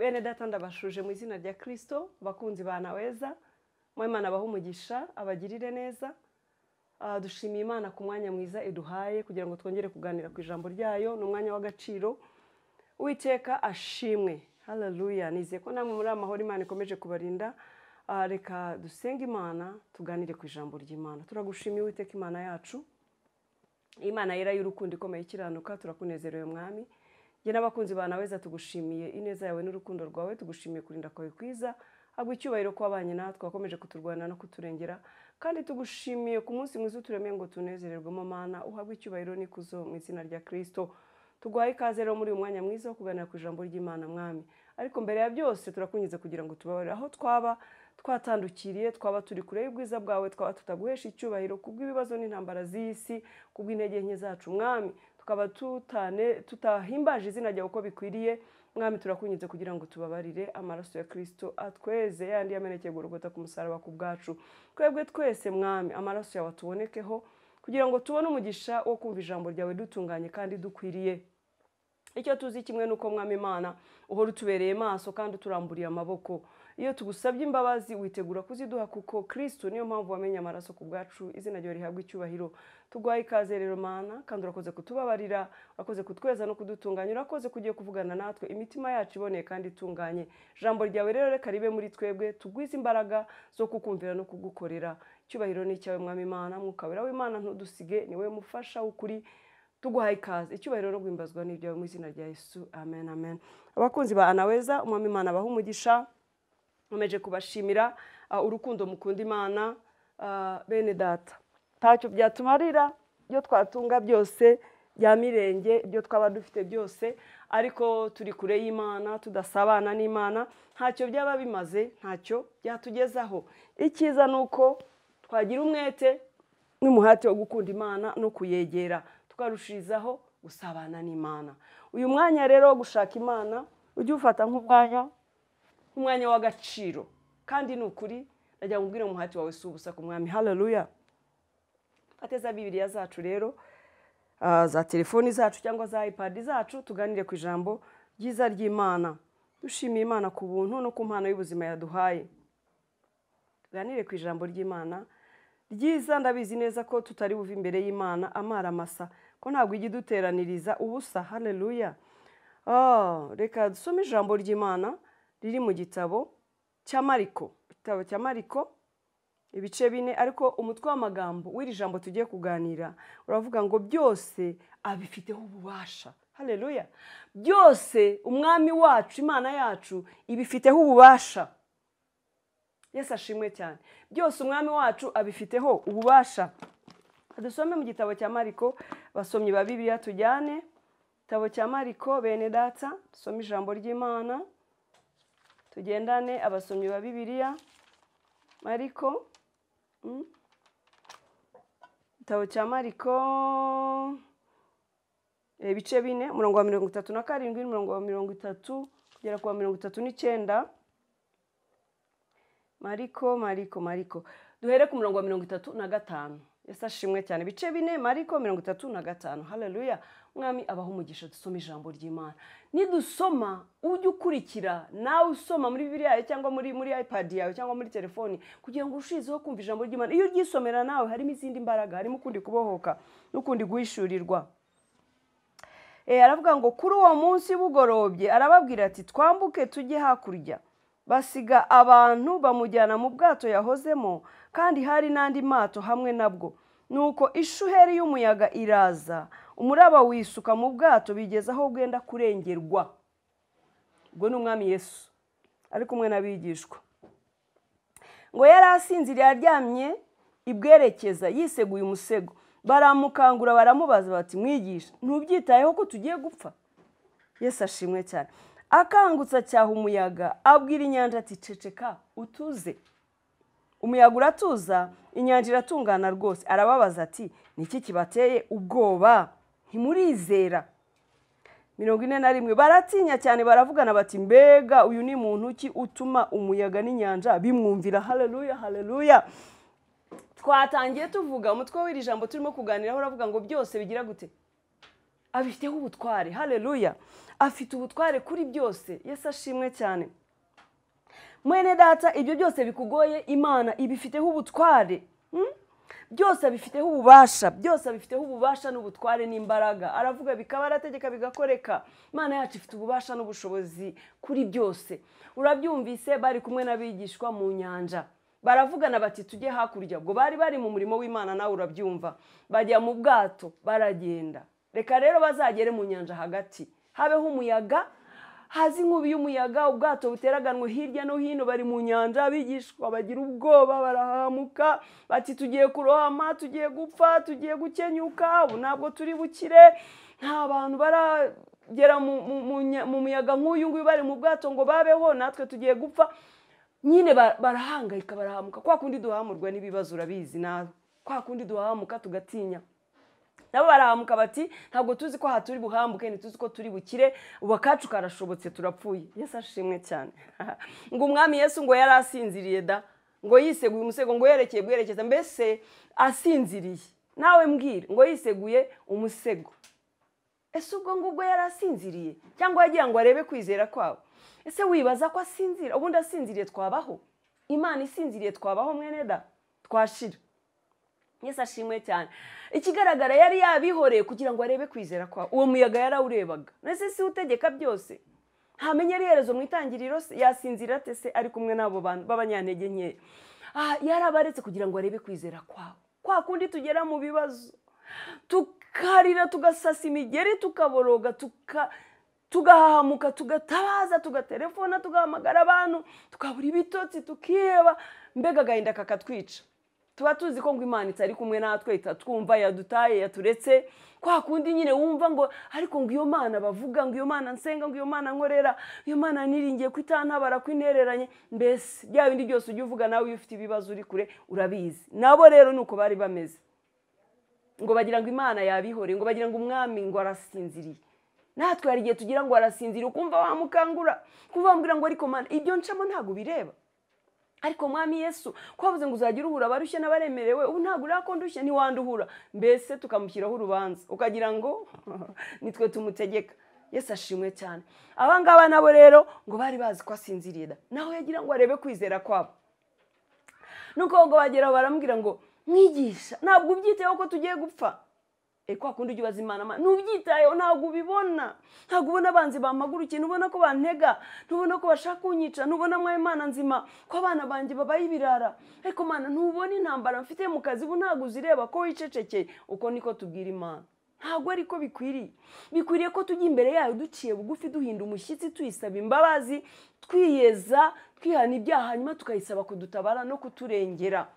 Bene data, ndabashuje mu izina rya Kristo, bakunzi ba Naweza. Imana abahe umugisha, abagirire neza. Dushimiye Imana ku mwanya mwiza iduhaye kugira ngo twongere kuganira ku ijambo ryayo. Ni umwanya w'agaciro. Uwiteka ashimwe. Haleluya. Nizeye ko namwe muri amahoro, Imana ikomeje kubarinda. Reka dusenge Imana, tuganire ku ijambo ry'Imana. Turagushimiye, Uwiteka Imana yacu, Imana yera y'urukundo, ikomeye, ikiranuka. Turakunezerewe, Mwami. Njye n'abakunzi ba Naweza tugushimiye ineza yawe n'urukundo rwawe, tugushimiye kurinda kwawe kwiza. Habwa icyubahiro ko wabanye natwe, wakomeje kuturwana no kuturengera, kandi tugushimiye ku munsi mwiza uturemeye ngo tunezererwemo. Mana, uhabwe icyubahiro n'ikuzo mu izina rya Kristo. Tuguhaye ikaze rero muri uyu mwanya mwiza wo kuganira ku ijambo ry'Imana, Mwami. Ariko mbere ya byose turakunyize kugira ngo tubabarire aho twaba twatandukiriye, twaba turi kure y'ubwiza bwawe, twaba tutaguhesha icyubahiro kubw'ibibazo n'intambara z'isi, kubw'intege nke zacu, Mwami, tukaba tutahimbaje izina ryawe uko bikwiriye. Mwami, turakunyize kugira ngo tubabarire. Amaraso ya Kristo atweze, yandi yamenekeye Golgotha ku musaraba ku bwacu twebwe twese. Mwami, amaraso yawe atubonekeho kugira ngo tubone umugisha wo kumva ijambo ryawe dutunganye kandi dukwiriye. Icyo tuzi kimwe nuko, Mwami Imana, uhora utubereye maso kandi uturamburiye amaboko. Iyo tugusabye imbabazi witegura kuziduha, kuko Kristo niyo mpamvu wamenye amaraso ku bwacu. Izina ryawe rihabwa icyubahiro. Tuguhaye ikaze rero, Mana, kandi urakoze kutubabarira, urakoze kutweza no kudutunganya, urakoze kugiye kuvugana natwe imitima yacu iboneye kandi itunganye. Ijambo ryawe rero reka ribe muri twebwe, tugwize imbaraga zo kukumvira no kugukorera. Icyubahiro ni icyawe, Mwami Imana. Mwuka Wera w'Imana, ntudusige, ni wowe mufasha w'ukuri. Tuguhaye ikaze. Icyubahiro no guhimbazwa n'ibyawe mu izina rya Yesu. Amen, amen. Abakunzi ba Anaweza, Umwami Imana abahe umugisha. Nkomeje kubashimira urukundo mukunda Imana. Bene data, ntacyo byatumarira ibyo twatunga byose bya mirenge, ibyo twaba dufite byose, ariko turi kure y'Imana, tudasabana n'Imana, ntacyo byaba bimaze, ntacyo byatugezaho. Icyiza ni uko twagira umwete n'umuhate wo gukunda Imana no kuyegera, tukarushirizaho gusabana n'Imana. Uyu mwanya rero wo gushaka Imana ujye ufata nk'umwanya w'agaciro. Kandi ni ukuri, najya nkubwire, umuhati wawe si ubusa ku Mwami. Haleluya. Fate za Bibiliya zacu rero, za telefoni zacu cyangwa za iPad zacu, tuganire ku ijambo ryiza ry'Imana. Dushimiye Imana ku buntu no ku mpano y'ubuzima yaduhaye. Tuganire ku ijambo ry'Imana ryiza. Ndabizi neza ko tutari buve imbere y'Imana amara masa, ko ntabwo ijya iduteraniriza ubusa. Haleluya. Oh, reka dusome ijambo ry'Imana riri mu gitabo cya Mariko, igitabo cya Mariko, ibice 4. Ariko umutwe w'amagambo w'iri jambo tugiye kuganira uravuga ngo: "Byose abifiteho ububasha." Haleluya. Byose Umwami wacu, Imana yacu, ibifiteho ububasha. Yesu ashimwe cyane. Byose Umwami wacu abifiteho ububasha. Dusome mu gitabo cya Mariko. Basomyi ba Bibiliya, tujyane igitabo cya Mariko. Bene data, dusome ijambo ry'Imana, tugendane, abasomyi ba Bibiliya. Mariko, Igitabo cya Mariko, ibice 4, umurongo wa 37 n'umurongo wa 30 kugera ku wa 39. Mariko, Mariko, Mariko, duhere ku murongo wa 35. Yesu ashimwe cyane. Ibice 4, Mariko, 35. Haleluya. Mwami abaho umugisha. Dusome ijambo ry'Imana. Nidusoma, ujye ukurikira nawe, usoma muri Bibiliya yawe cyangwa muri iPad yawe cyangwa muri telefoni, kugira ngo urushizeho kumva ijambo ry'Imana. Iyo uryisomera nawe harimo izindi mbaraga, harimo ukundi kubohoka n'ukundi guhishurirwa. Aravuga ngo: "Kuri uwo munsi bugorobye arababwira ati: 'Twambuke tujye hakurya.' Basiga abantu, bamujyana mu bwato yahozemo, kandi hari n'andi mato hamwe nabwo. Nuko ishuheri y'umuyaga iraza, umuraba wisuka mu bwato bigeza aho bwenda kurengerwa." Ubwo ni Umwami Yesu ari kumwe n'abigishwa. Ngo yari asinziriye, aryamye ibwerekeza, yiseguye umusego. Baramukangura, baramubaza bati: 'Mwigisha, ntubyitayeho ko tugiye gupfa?' Yesu ashimwe cyane. Akangutse acyaha umuyaga, abwira inyanja ati: 'Ceceka, utuze.' Umuyaga uratuza, inyanja iratungana rwose. Arababaza ati: 'Niki kibateye ubwoba? Ntimurizera?' 41. Baratinya cyane, baravugana bati: 'Mbega uyu ni muntu ki utuma umuyaga n'inyanja bimwumvira?' Haleluya, haleluya. Twatangiye tuvuga, umutwe w'iri jambo turimo kuganiraho uravuga ngo: "Byose bigira gute?" Abifiteho ubutware. Haleluya. Afite ubutware kuri byose. Yesu ashimwe cyane. Mwene data, ibyo byose bikugoye Imana ibifiteho ubutware. Byose abifiteho ububasha, byose abifiteho ububasha n'ubutware n'imbaraga. Aravuga bikaba, arategeka bigakoreka. Imana yacu ifite ububasha n'ubushobozi kuri byose. Urabyumvise, bari kumwe n'abigishwa mu nyanja, baravugana bati tujye hakurya. Ubwo bari bari mu murimo w'Imana, nawe urabyumva. Bajya mu bwato baragenda. Reka rero bazagere mu nyanja hagati, habeho umuyaga, haza inkubi y'umuyaga, ubwato buteraganwe hirya no hino. Bari mu nyanja, abigishwa bagira ubwoba, barahamuka bati tugiye kurohama, tugiye gupfa, tugiye gukenyuka, ubu ntabwo turi bukire. Nta bantu baragera mu muyaga nk'uyu nguyu bari mu bwato ngo babeho, natwe tugiye gupfa nyine. Barahangayika, barahamuka. Kwa kundi duhamurwa n'ibibazo, urabizi nawe, kwa kundi duhamuka tugatinya. Nabo barahamuka bati ntabwo tuzi ko aha turi buhambuke, ntituzi ko turi bukire, ubu akacu karashobotse, turapfuye. Yesu ashimwe cyane. Ngo umwami Yesu ngo yari asinziriye da, ngo yiseguye umusego, ngo yerekeye bwerekeza, mbese asinziriye. Nawe mbwira, ngo yiseguye umusego. Ese ubwo ngubwo yari asinziriye cyangwa yagira ngo arebe kwizera kwabo? Ese wibaza ko asinzira? Ubundi asinziriye twabaho? Imana isinziriye twabaho mwene da? Twashira. Yesu ashimwe cyane. Ikigaragara yari yabihoreye kugira ngo arebe kwizera kwawe. Uwo muyaga yarawurebaga. Nese si utegeka byose? Ntamenye iherezo mu itangiriro, yasinzira ate se ari kumwe n'abo bantu b'abanyantege nke? Yarabaretse kugira ngo arebe kwizera kwawe. Kwa kundi tugera mu bibazo, tukarira, tugasasa imigeri, tukaboroga, tugahahamuka, tugatabaza, tugaterefona, tugahamagara abantu, tukabura ibitotsi, tukiheba, mbega agahinda kakatwica. Tuba tuzi ko ngo Imana itari kumwe natwe, itatwumva, yadutaye, yaturetse. Kwa kundi nyine wumva ngo ariko ngo iyo Mana bavuga, ngo iyo Mana nsenga, ngo iyo Mana nkorera, iyo Mana niringiye ko itantabara, ko intereranye, mbese bya bindi byose ujya uvuga nawe iyo ufite ibibazo uri kure, urabizi. Nabo rero nuko bari bameze. Ngo bagira ngo Imana yabihore, ngo bagira ngo umwami ngo arasinziriye. Natwe hari igihe tugira ngo arasinziriye, ukumva wamukangura, kumva wamubwira ngo ariko Mana ibyo ncamo ntabwo bireba. Ariko mwami Yesu ko wavuze ngo uzajya uruhura abarushye n'abaremerewe, ubu ntabwo urakondushye, ntiwanduhura. Mbese tukamushyiraho urubanza, ukagira ngo nitwe tumutegeka. Yesu ashimwe cyane. Aba ngaba nabo rero ngo bari bazi ko asinziriye da, naho yagira ngo arebe kwizera kwabo. Nuko ngo bagera baramubwira ngo mwigisha, ntabwo ubyitayeho ko tugiye gupfa? Kwa kundi ujya ubaza Imana, ntubyitayeho, ntabwo ubibona, ntabwo ubona abanzi bampagurukiye, ntubona ko bantega, ntubona ko bashaka kunyica, ntubona mwa Imana nzima ko abana banjye babaye ibirara, ariko Mana ntubona intambara mfite mu kazi, ubu ntabwo uzireba ko wicecekeye. Uko niko tubwira Imana. Ntabwo ariko bikwiriye. Bikwiriye ko tujya imbere yayo duciye bugufi, duhinda umushyitsi, tuyisaba imbabazi, twiyeza, twihana ibyaha, hanyuma tukayisaba kudutabara no kuturengera.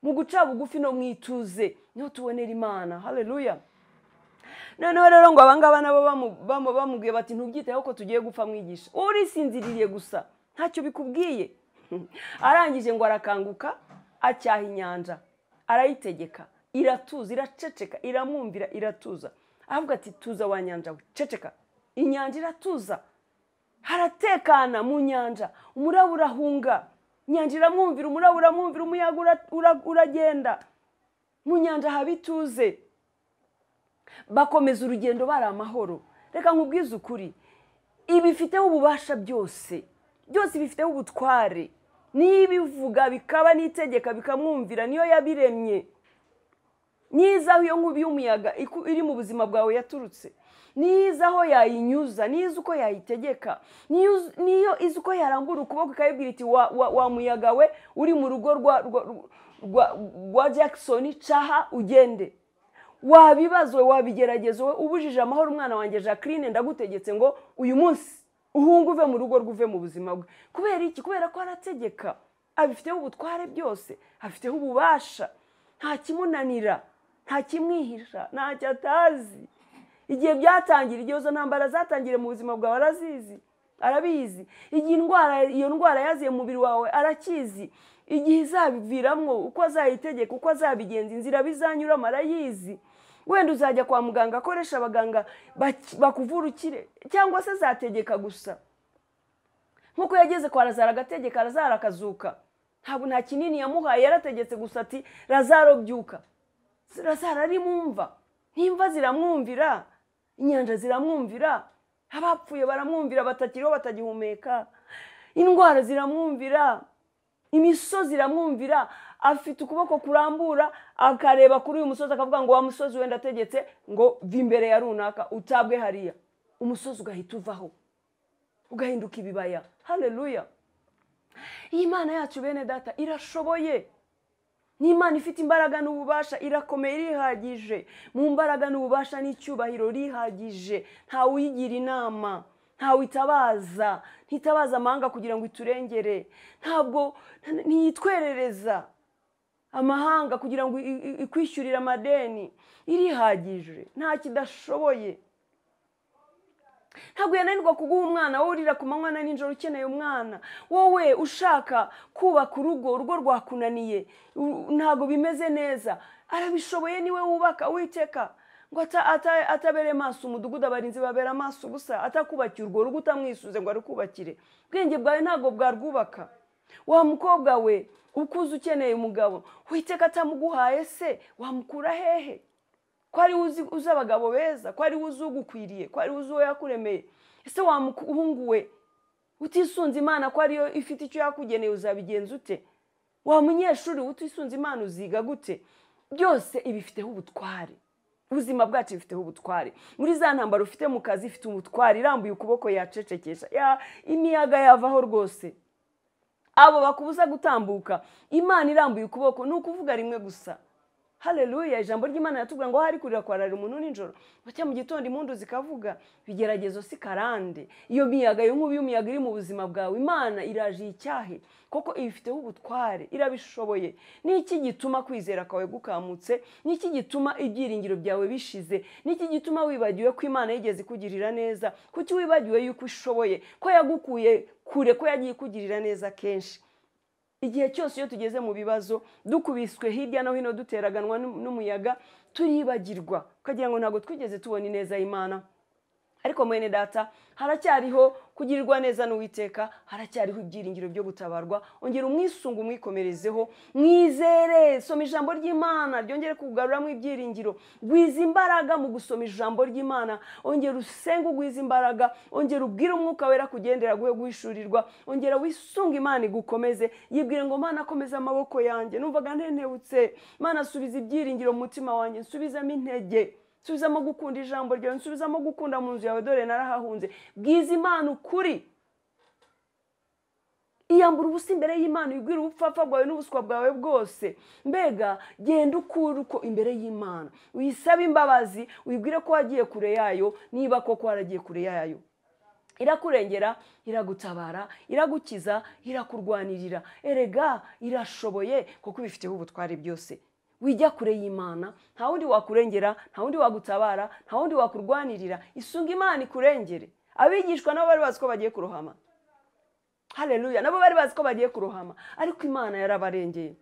Mu guca bugufi no mwituze niho tubonera Imana. Haleluya. Noneho rero ngo abangaba nabo bamubwiye bati ntubyitayeho ko tugiye gupfa mwigisha, urisinziriye gusa ntacyo bikubwiye. Arangije ngo arakanguka, acyaha inyanja, arayitegeka, iratuza, iraceceka, iramwumvira, iratuza. Avuga ati tuza wa nyanja we, ceceka. Inyanja iratuza, haratekana mu nyanja, umuraba urahunga. Inyanja iramwumvira, umuraba uramwumvira, umuyaga uragenda. Mu nyanja haba ituze. Bakomeza urugendo bari amahoro. Reka nkubwize ukuri, ibifiteho ububasha byose, byose bifiteho ubutware. Nibivuga bikaba, n'itegeka bikamwumvira, niyo yabiremye. Niza aho iyo nkubi y'umuyaga iri mu buzima bwawe yaturutse, niza aho yayinyuza, niza uko yayitegeka, niyo izi uko yarambura ukuboko ikayibwira iti wa muyaga we uri mu rugo rwa Jackson, caha ugende. Wabibazwe, wabigeragezo, ubujije amahoro umwana wanjye Jacqueline, ndagutegetse ngo uyu munsi uhunge uve mu rugo rwuve mu buzima bwe. Kubera iki? Kubera ko arategeka, abifiteho ubutware byose, afiteho ububasha, nta kimunanira, nta kimwihisha, ntacyo atazi. Igihe byatangira, igihe izo ntambara zatangiriye mu buzima bwawe arazizi, arabizi. Igihe indwara, iyo ndwara yaziye mu mubiri wawe arakizi. Igihe izabiviramwo, uko azayitegeka, uko azabigenza, inzira bizanyuramo arayizi. Wenda uzajya kwa muganga, akoresha abaganga bakuvura ukire, cyangwa se azategeka gusa. Nkuko yageze kwa Lazaro agategeka, Lazaro akazuka. Ntabwo nta kinini yamuhaye, yarategetse gusa ati Lazaro byuka. Lazaro ari mumva, nimva ziramwumvira. Inyanja ziramwumvira, abapfuye baramwumvira, batakiriho batagihumeka, indwara ziramwumvira, imisozi iramwumvira. Afite ukuboko kurambura akareba kuri uyu musozi akavuga ngo wa musozi wenda ategetse ngo va imbere ya runaka utabwe hariya, umusozi ugahita uvaho ugahinduka ibibaya. Haleluya! Iyi Mana yacu bene data irashoboye, ni Imana ifite imbaraga n'ububasha, irakomeye, irihagije mu mbaraga n'ububasha n'icyubahiro, rihagije. Ntawe uyigira inama, ntawe itabaza, ntitabaza amahanga kugira ngo iturengere, ntabwo ntiyitwerereza amahanga kugira ngo ikwishyurire amadeni. Irihagije, nta kidashoboye. Ntabwo yananirwa kuguha umwana, wowe urira ku manywa na nijoro ukeneye umwana, wowe ushaka kubaka urugo, urugo rwakunaniye, ntabwo bimeze neza, arabishoboye, niwe wubaka. Uwiteka ngo atabere maso umudugudu, abarinzi babera maso ubusa, atakubakiye urwo rugo utamwisuze ngo arukubakire. Ubwenge bwawe ntabwo bwarwubaka. Wa mukobwa we ukuze ukeneye umugabo, Uwiteka atamuguhaye se wamukura hehe? Ko ari uzi abagabo beza, ko ari uzi ugukwiriye, ko ari uzi uwo yakuremeye. Ese wa muhungu we utisunze Imana ko ariyo ifite icyo yakugeneye uzabigenza ute? Wa munyeshuri utisunze Imana uziga gute? Byose ibifiteho ubutware. Ubuzima bwacu bifiteho ubutware. Muri za ntambaro ufite mu kazi ifite ubutware, irambuye ukuboko yacecekesha, imiyaga yavaho rwose. Abo bakubuza gutambuka, Imana irambuye ukuboko ni ukuvuga rimwe gusa. Haleluya! Ijambo ry'Imana yatubwira ngo hari kurira kwararira umuntu nijoro, bacya mu gitondo impundu zikavuga. Bigeragezo si karande. Iyo miyaga, iyo nkubi y'umuyaga iri mu buzima bwawe, Imana iraje icyahe koko ibifiteho ubutware, irabishoboye. Niki gituma kwizera kwawe gukamutse? Niki gituma ibyiringiro byawe bishize? Niki gituma wibagiwe ko Imana yigeze ikugirira neza? Kuki wibagiwe yuko ishoboye, ko yagukuye kure, ko yagiye ikugirira neza kenshi? Igihe cyose iyo tugeze mu bibazo, dukubiswe hirya no hino, duteraganwa n'umuyaga, turibagirwa ukagira ngo ntabwo twigeze tubona ineza y'Imana. Ariko mwene data, haracyariho kugirirwa neza n'Uwiteka, haracyariho ibyiringiro byo gutabarwa. Ongera umwisungu, umwikomerezeho, mwizere. Soma ijambo ry'Imana ryongere kugaruramo ibyiringiro. Gwiza imbaraga mu gusoma ijambo ry'Imana, ongera usenge ugwiza imbaraga, ongera ubwire umwuka wera kugendera guhe guhishurirwa, ongera wisunga Imana igukomeze. Yibwire ngo Mana komeza amaboko yanjye, numvaga ntentebutse. Mana subiza ibyiringiro mu mutima wanjye, nsubizamo intege, nsubizamo gukunda ijambo ryawe, nsubizamo gukunda mu nzu yawe, dore narahahunze. Bwiza Imana ukuri, iyambura ubusa imbere y'Imana, uyibwire ubupfapfa bwawe n'ubuswa bwawe bwose. Mbega genda ukure uko imbere y'Imana, uyisabe imbabazi, uyibwire ko wagiye kure yayo, niba koko waragiye kure yayo. Irakurengera, iragutabara, iragukiza, irakurwanirira. Erega irashoboye kuko ibifiteho ubutware byose. Wijya kure y'Imana, nta wundi wakurengera, nta wundi wagutabara, nta wundi wakurwanirira. Isunga Imana ikurengere. Abigishwa nabo bari bazi ko bagiye kurohama. Haleluya! Nabo bari bazi ko bagiye kurohama, ariko Imana yarabarengeye,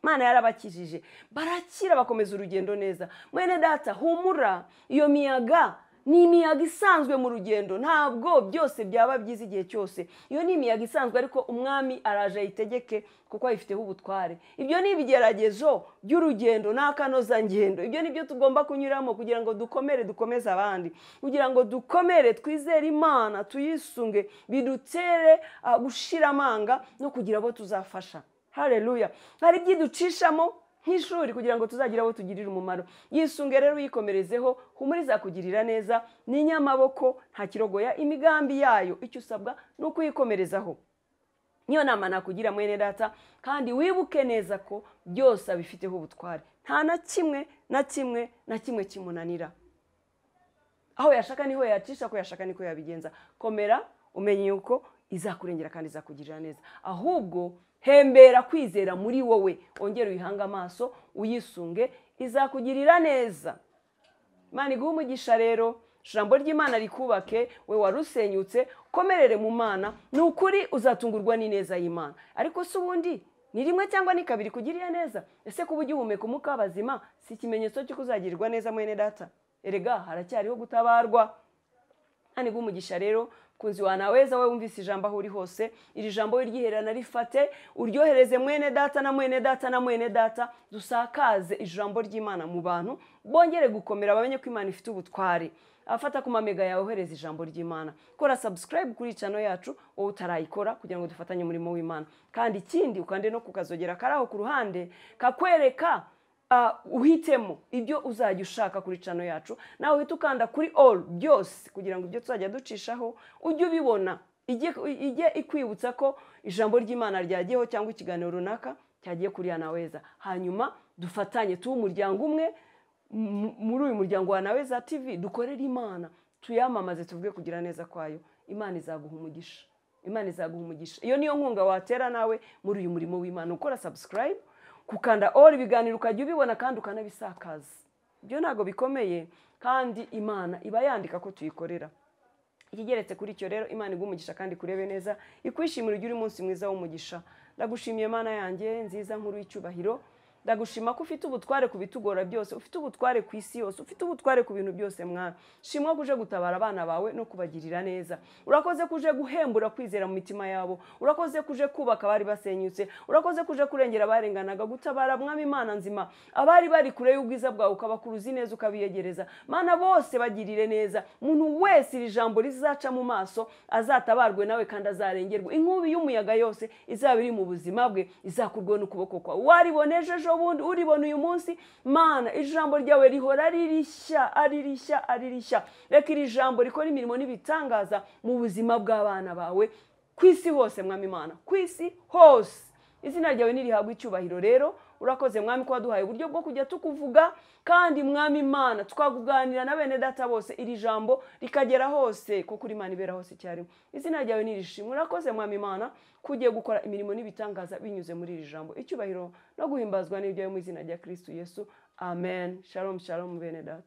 Imana yarabakijije, barakira, bakomeza urugendo neza. Mwene data, humura, iyo miyaga ni imiyaga isanzwe mu rugendo, ntabwo byose byaba byiza igihe cyose. Iyo ni imiyaga isanzwe, ariko umwami araje ayitegeke kuko ayifiteho ubutware. Ibyo ni ibigeragezo by'urugendo n'akanozangendo. Ibyo ni byo tugomba kunyuramo kugira ngo dukomere, dukomeze abandi, kugira ngo dukomere, twizere Imana, tuyisunge, bidutere gushira amanga no kugira abo tuzafasha. Haleluya! Hari ibyiducishamo nk'ishuri kugira ngo tuzagira abo tugirira umumaro. Yisunge rero, uyikomerezeho, humura izakugirira neza, ni inyamaboko, nta kirogoya imigambi yayo. Icyo usabwa ni ukuyikomerezaho. Niyo nama nakugira mwene data, kandi wibuke neza ko byose abifiteho ubutware. Nta na kimwe na kimwe na kimwe kimunanira. Aho yashaka niho yacisha, ko yashaka niko yabigenza. Komera, umenye yuko izakurengera kandi izakugirira neza. Ahubwo hembera kwizera muri wowe, ongera uyihange amaso, uyisunge, izakugirira neza. Imana iguhe umugisha rero, ijambo ry'Imana rikubake, we warusenyutse, ukomerere mu Mana, ni ukuri uzatungurwa n'ineza y'Imana. Ariko se ubundi ni rimwe cyangwa ni kabiri kugirira neza? Ese kuba ugihumeka umwuka w'abazima si ikimenyetso cy'uko uzagirirwa neza mwene data? Erega haracyariho gutabarwa. Imana iguhe umugisha rero, kunzi wanaweza, we wumvise ijambo aho uri hose, iri jambo wiryihererana rifate, uryohereze mwene data na mwene data na mwene data, dusakaze ijambo ry'Imana mu bantu, bongere gukomera, bamenye ko Imana ifite ubutware. Afata ku mamega yawe, ohereza ijambo ry'Imana. Kora subscribe kuri channel yacu wowe utarayikora, kugira ngo dufatanye umurimo w'Imana. Kandi ikindi, ukande no kukazogera kari aho ku ruhande kakwereka uhitemo ibyo uzajya ushaka kuri channel yacu. Nawe uhita ukanda kuri all, byose, kugira ngo ibyo tuzajya ducishaho ujye ubibona, ijye ikwibutsa ko ijambo ry'Imana ryagiyeho cyangwa ikiganiro runaka cyagiye kuri Yanaweza. Hanyuma dufatanye, tube umuryango umwe muri uyu muryango wa Naweza TV, dukorere Imana, tuyamamaze, tuvuge kugira neza kwayo. Imana izaguha umugisha, Imana izaguha umugisha. Iyo niyo nkunga watera nawe muri uyu murimo w'Imana, ukora subscribe, kukanda all, ibiganiro ukajya ubibona kandi ukanabisakaza. Ibyo ntabwo bikomeye, kandi Imana iba yandika ko tuyikorera. Ikigeretse kuri icyo rero, Imana iguha umugisha kandi kurebe neza, ikwishimira, ugire umunsi mwiza w'umugisha. Ndagushimiye Mana yanjye nziza, nkuru y'icyubahiro. Ndagushima ko ufite ubutware ku bitugora byose, ufite ubutware ku isi yose, ufite ubutware ku bintu byose. Mwana, shimwa ko uje gutabara abana bawe no kubagirira neza. Urakoze ko uje guhembura kwizera mu mitima yabo. Urakoze ko uje kubaka abari basenyutse. Urakoze ko uje kurengera abarenganaga, gutabara, Mwami Imana nzima, abari bari kure y'ubwiza bwawe, ukabakuruza neza, ukabiyegereza. Mana, bose bagirire neza. Umuntu wese iri jambo rizaca mu maso azatabarwe nawe kandi azarengerwe. Inkubi y'umuyaga yose izaba iri mu buzima bwe izakurwe n'ukuboko kwawe. Waribona ejo bundi, uribona uyu munsi. Mana, ijambo ryawe rihora ari rishya, ari rishya, ari rishya. Reka iri jambo rikora imirimo n'ibitangaza mu buzima bw'abana bawe ku isi hose. Mwami Imana, ku isi hose izina ryawe nirihabwa icyubahiro. Rero urakoze, Mwami, ko waduhaye uburyo bwo kujya tukuvuga, kandi Mwami Imana, twakuganira na bene data bose, iri jambo rikagera hose, kuko uri Imana ibera hose icyarimwe. Izina ryawe nirishimwe. Urakoze, Mwami Imana, ko ugiye gukora imirimo n'ibitangaza binyuze muri iri jambo. Icyubahiro no guhimbazwa n'ibyawe mu izina rya Kristo Yesu, amen. Shalom, shalom, bene data.